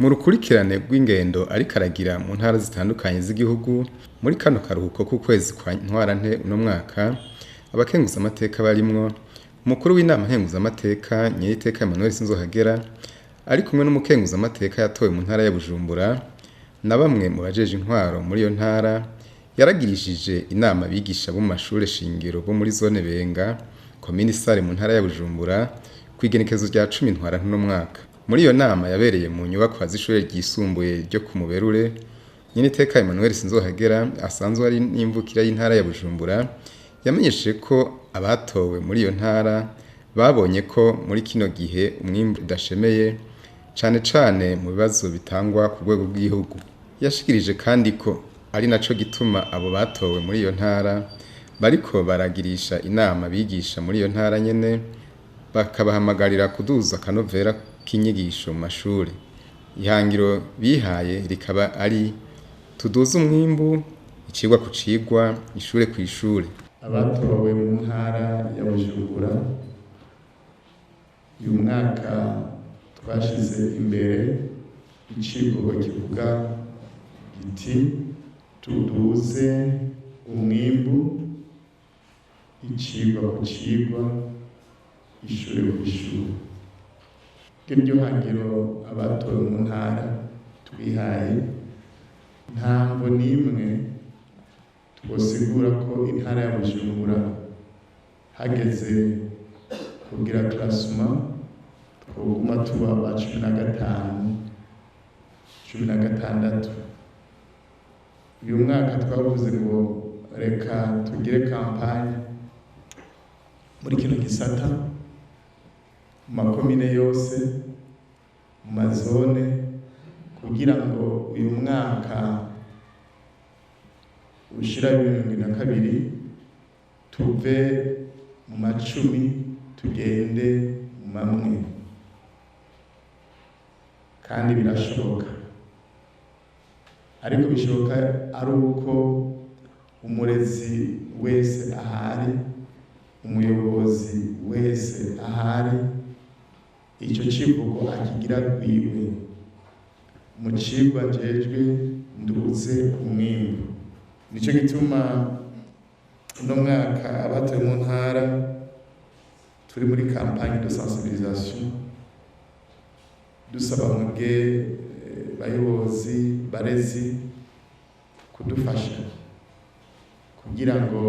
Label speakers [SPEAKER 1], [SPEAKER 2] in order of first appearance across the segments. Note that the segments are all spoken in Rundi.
[SPEAKER 1] Mu rukurikirane rw'ingendo ariko aragira mu ntara zitandukanye z'igihugu muri kano karuhuko k'ukwezi kwa Ntwarante uno mwaka, abakenguzamateka barimwo umukuru w'inama nkenguzamateka Nyeniteka Emmanuel Sinzohagera ari kumwe n'umukenguzamateka yatowe mu ntara ya Bujumbura na bamwe mu bajeje intwaro muri iyo ntara, yaragirishije inama abigisha bo mu mashure shingiro bo muri zone Benga, komine Sare mu ntara ya Bujumbura, kw'igenekerezo rya 10 Ntwarante uno mwaka. Muri iyo nama yabereye mu nyubakwa z'ishure ryisumbuye ryo ku Muberure, Nyeniteka Emmanuel Sinzohagera asanzwe ari n'imvukira y'intara ya Bujumbura, yamenyesheje ko abatowe muri iyo ntara babonye ko muri kino gihe umwimbu udashemeye, cane cane mu bibazo bitangwa ku rwego rw'igihugu. Yashikirije kandi ko ari naco gituma abo batowe muri iyo ntara bariko baragirisha inama abigisha muri iyo ntara nyene, bakabahamagarira kuduza akanovera k'inyigisho mu mashure. Ihangiro bihaye rikaba ari tuduze umwimbu, icigwa ku cigwa, ishure kw'ishure.
[SPEAKER 2] Abatowe mu ntara ya Bujumbura uyu mwaka twashize imbere icivugo kivuga giti tuduze umwimbu, icigwa ku cigwa, ishure kw'ishure. Iryo hangiro abatowe mu ntara twihaye, nta mvo n'imwe twosigura ko intara ya Bujumbura hageze kugira classement twoguma tuba aba 15, 16. Uyu mwaka twavuze ngo reka tugire campagne muri kino gisata mu makomine yose, mu mazone, kugira ngo uyu mwaka ushira 2022 tuve mu macumi tugende mu mamwe, kandi birashoboka. Ariko bishoboka ari uko umurezi wese ahari, umuyobozi wese ahari, ico civugo akigira rwiwe. Mu cigwa njejwe nduze umwimbu. Nico gituma uno mwaka abatowe mu ntara turi muri campagne de sensibilisation, dusaba mwebwe bayobozi barezi kudufasha kugira ngo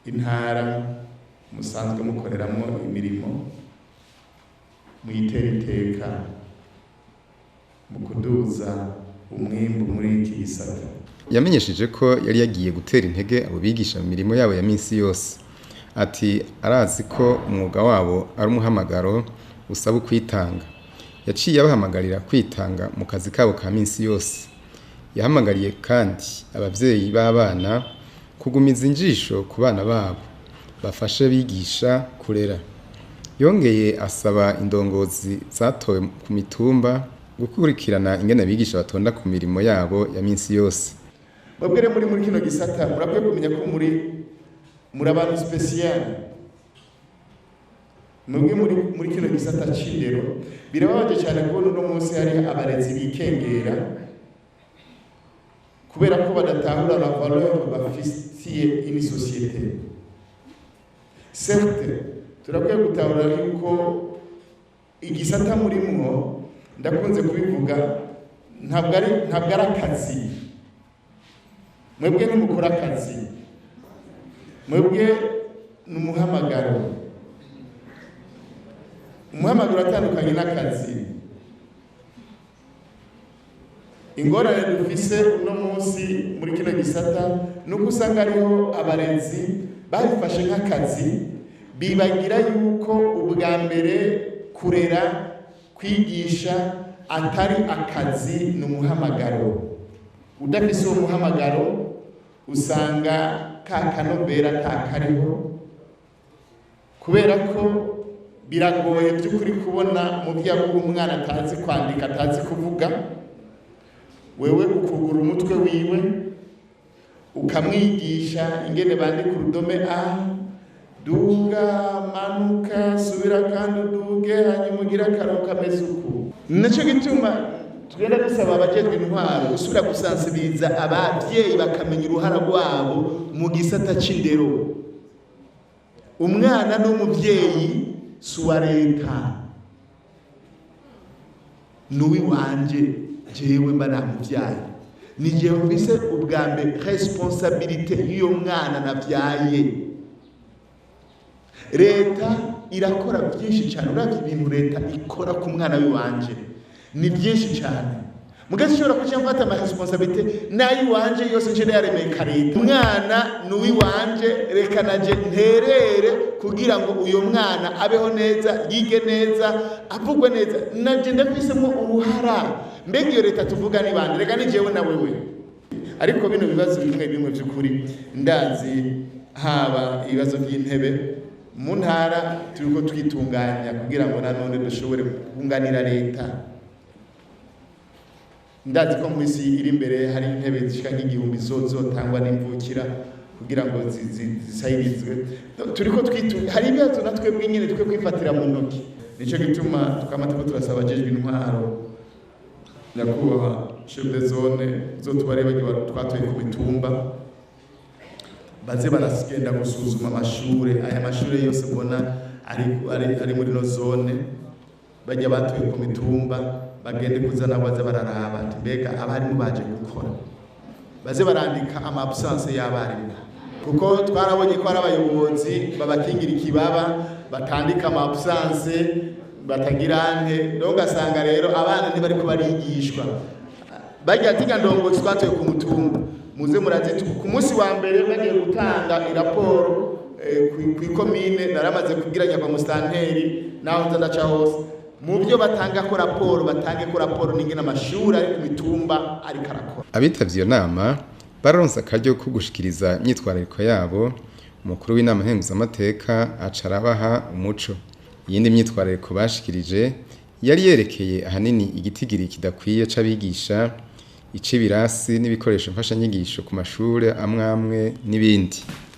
[SPEAKER 2] intara musanzwe mukoreramwo imirimo muyitere iteka mu kuduza umwimbu muri iki gisata.
[SPEAKER 1] Yamenyesheje ko yari yagiye gutera intege abo bigisha mu mirimo yabo ya minsi yose. Ati arazi ko umwuga wabo ari umuhamagaro usaba ukwitanga. Yaciye abahamagarira kwitanga mu kazi kabo ka minsi yose. Yahamagariye kandi abavyeyi b'abana kugumiza injisho ku bana babo, bafashe bigisha kurera. Yongeye asaba indongozi zatowe ku mitumba gukurikirana ingene abigisha batonda ku mirimo yabo ya minsi yose.
[SPEAKER 2] Mwebwe rero muri kino gisata murakwiye kumenya ko muri abantu special. Mwebwe muri kino gisata c'indero birababaje cyane kubona uno munsi hari abarezi bikengera kubera ko badatahura la valeur bafitiye une société. Certes, turakwiye gutahura yuko igisata murimwo, ndakunze kubivuga, ntabwo ari akazi. Mwebwe ntimukora akazi, mwebwe ni umuhamagaro. Umuhamagaro atandukanye n'akazi. Ingorane dufise uno munsi muri kino gisata nuko usanga hariho abarezi babifashe nk'akazi, bibagira yuko ubwa mbere kurera, kwigisha atari akazi, ni umuhamagaro. Udafise uwo muhamagaro usanga ka kanovera takariho, kubera ko biragoye by'ukuri kubona mu byago umwana atazi kwandika, atazi kuvuga, wewe ukugura umutwe wiwe ukamwigisha ingene bandika urudome A, duga, manuka, subira kandi uduge, hanyuma ugire akarongo kameze uku. Nico gituma tugenda dusaba abajejwe intwaro gusubira gusansibiriza abavyeyi bakamenya uruhara rwabo mu gisata c'indero. Umwana n'umuvyeyi si uwa leta, n'uwiwanje jewe mba namuvyaye, ni jewe mfise ubwa mbere responsabilité y'uyo mwana navyaye. Leta irakora byinshi cyane, uravye ibintu leta ikora ku mwana w'iwanje ni byinshi cyane, mugezi ushobora kuca mfata ama responsabilité n'ayiwanje yose nce ndayaremeka leta. Umwana ni uwiwanje, reka naje nterere kugira ngo uyo mwana abeho neza, yige neza, avugwe neza, naje ndafisemo uruhara. Mbega iyo leta tuvuga ni bande? Reka ni jewe na wewe. Ariko bino bibazo bimwe bimwe by'ukuri ndazi, haba ibibazo by'intebe mu ntara turiko twitunganya kugira ngo nanone dushobore kunganira leta. Ndazi ko mu isi iri imbere hari intebe zishika nk'igihumbi zozotangwa n'imvukira kugira ngo zisayirizwe. Turiko hari ibibazo natwe bwinyene twe kwifatira mu ntoki. Nico gituma twama turiko turasaba abajejwe intwaro, nyakubahwa chef de zone zotubare bagiye twatoye ku mitumba, baze baragenda gusuzuma amashure. Aya mashure yose mbona ari muri no zone, bajya batoye ku mitumba bagende kuzana baze bararaba ati mbega abarimu baje gukora, baze barandika ama absence y'abarimu, kuko twarabonye ko ari abayobozi babakingira ikibaba batandika ama absence batagira nte, donc ugasanga rero abana ntibariko barigishwa. Bajya tiga ndongo twatoye ku mutumba, muze muraze ku munsi wa mbere bagiye gutanga iraporo kw'ikomine, naramaze kubwiranya kwa mustanteri naho nza ndaca hose, mu byo batanga ko raporo batange ko raporo n'ingene amashuri ari ku mitumba ariko arakora.
[SPEAKER 1] Abitavye iyo nama bararonse akaryo ko gushikiriza imyitwarariko yabo. Umukuru w'inama nkenguzamateka aca arabaha umuco. Iyindi myitwarariko bashikirije yari yerekeye ahanini igitigiri kidakwiye c'abigisha, ic'ibirasi n'ibikoresho mfashanyigisho ku mashure amwe amwe n'ibindi.